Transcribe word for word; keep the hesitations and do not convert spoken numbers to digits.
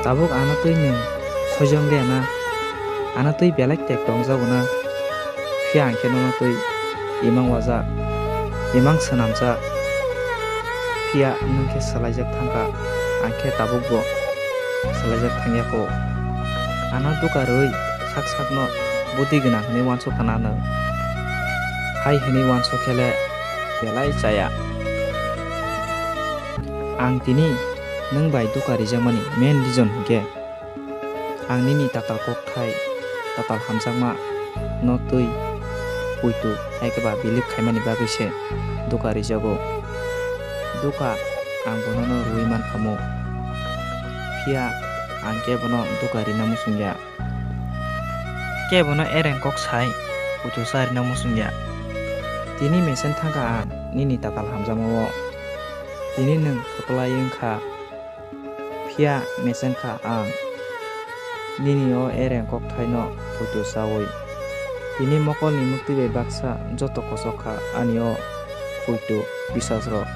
Tabuk ano twi nwng soijwng liya na? Ano twi belai tek tongjago na? Phiya ang khe nono twi imang wajak, imang swnamjak. Phiya nwng khe swlaijak thangkha, ang khe tabukbo swlaijak thangya kho. Ano duka rwi sak sakno budi gwnang hwnwi uansukha na nwng? Hai hwnwi uansuk khe le belai chaya. Ang tini nwng bai duka rijakmani main reason hinkhe, ang nini tatal kokthai, tatal hamjakma no twi puitu hai khe ba believe khaimani bagwi se duka rijago. Duka ang bono no rwui mankha mu, phiya ang khe bono duka rina muchungya. Kebono ereng kok sai, puitu sa rina muchungya. Tini mesen thangkha ang nini tatal hamjakmao. Tini nwng kwplai wngkha, phiya mesen kha ang nini o ereng kokthaino puitu saui. Tini mokolni muktwi bai baksa joto kochok kha ani o puitu bisasrok.